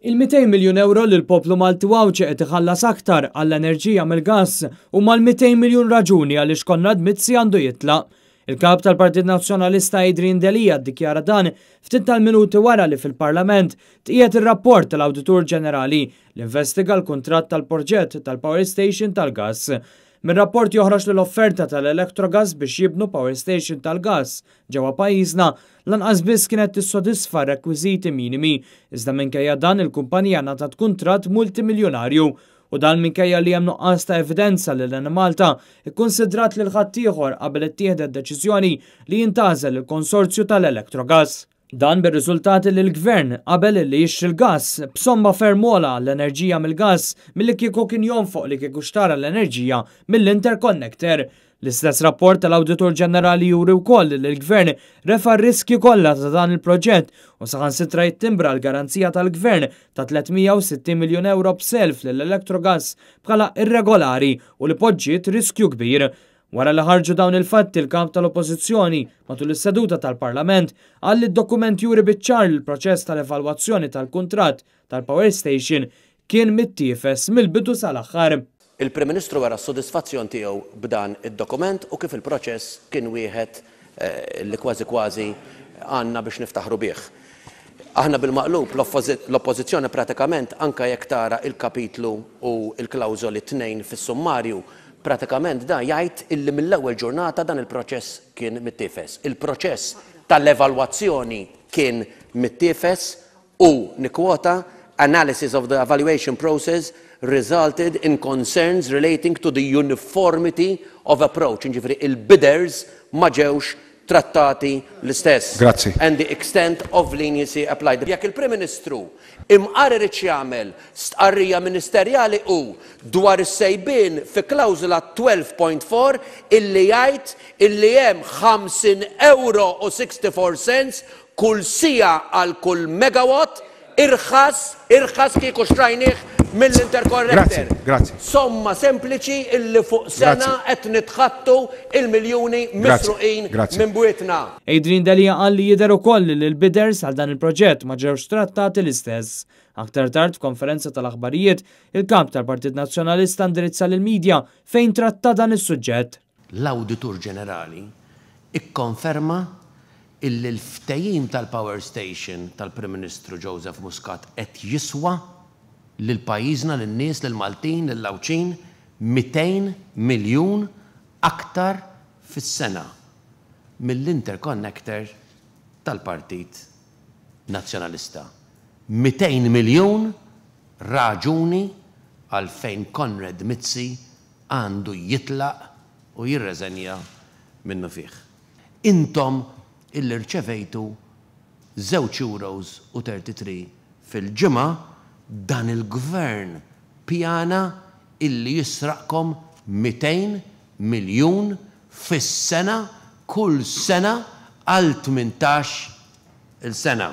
Il-200 miljun ewro li l-poplu Malti u Għawdxi qed iħallas aktar għall-enerġija mill-gass huma l-200 miljun raġuni għaliex Konrad Mizzi għandu jitlaq. Il-Kap tal-Partit Nazzjonalista Adrian Delia ddikjara dan ftit tal-minuti wara li fil-Parlament tqiegħed ir-rapport tal-Awditur Ġenerali li investiga l-kuntratt tal-proġett tal-power station tal-gass. Mir-rapport joħroġ li l-offerta tal-Electrogas biex jibnu power station tal-gass ġewwa pajjiżna lanqas biss kienet tissodisfa r-rekwiżiti minimi, iżda minkejja dan il-kumpanija ngħatat kuntratt multimiljunarju. U dan minkejja li hemm nuqqas ta' evidenza li l-Enemalta kkunsidrat lil ħaddieħor qabel ittieħdet deċiżjoni li jintgħażel il-konsorzju tal-Electrogas. Dan bir-riżultat li l-Gvern qabel li jixtri l-gass b'somma ferm ogħla għall-enerġija mill-gass milli kieku kien jonfoq li kieku xtara l-enerġija mill-interconnector. L-istess rapport tal-Awditur Ġenerali juri wkoll li l-Gvern refa' r-riskji kollha ta' dan il-proġett u saħansitra jittimbra l-garanzija tal-Gvern ta' 360 miljun ewro b'self lil Electrogas bħala irregolari u li poġġiet riskju kbir. Wara li ħarġu dawn il-fatti, il-Kap tal-Oppożizzjoni, matul is-seduta tal-Parlament, qal li d-dokument juri biċ-ċar li l-proċess tal-evalwazzjoni tal-kuntratt tal-power station kien mittiefes mill-bidu sal-aħħar. Il-Prim Ministru wera s-sodisfazzjon tiegħu b'dan id-dokument u kif il-proċess kien wieħed li kważi kważi għandna biex niftaħru bih. Aħna bil-maqlub, l-Oppożizzjoni pratikament anke jekk tara il-kapitlu u l-klawżoli tnejn fis-summarju, Pratikament da jgħid illi mill-ewwel ġurnata dan il-proċess kien mittiefes. Il-proċess tal-evalwazzjoni kien mittiefes u, nikkwota, analysis of the evaluation process resulted in concerns relating to the uniformity of approach, jiġifieri il-bidders ma ġewx trattati l-istess. Grazzi. And the extent of leniency applied. Jekk il-Prim Ministru imqar iridx jagħmel stqarrija ministerjali hu dwar is-sejbien fi klawżola 12.4 illi jgħid illi hemm 50 ewro u 64 cents kull siegħa għal kull megawatt Irħas, irħas kieku xtrajnih mill-intercorrector. Grazzi, grazzi. Somma sempliċi illi fuq sena qed nitħattu il-miljuni misruqin minn bwietna. Adrian Delia qal li jidher ukoll li l-bidders għal dan il-proġett ma ġewx trattati l-istess. Aktar tard f'konferenza tal-aħbarijiet, il-Kap tal-Partit Nazzjonalista indirizza lill-media fejn tratta dan is-suġġett. L-Awditur Ġenerali ikkonferma illi l-ftehim tal-power station tal-Prim Ministru Joseph Muscat qed jiswa lil pajjiżna, lin-nies, lill-Maltin, lill-Għawdxin 200 miljun aktar fis-sena mill-interconnector tal-Partit Nazzjonalista. 200 miljun raġuni għalfejn Konrad Mizzi għandu jitlaq u jirreżenja minnufih. Intom illi rċevejtu żewġ euros u 33 fil-ġimgħa, dan il-Gvern pjana illi jisraqkom 200 miljun fis-sena kull sena għal 18 il sena.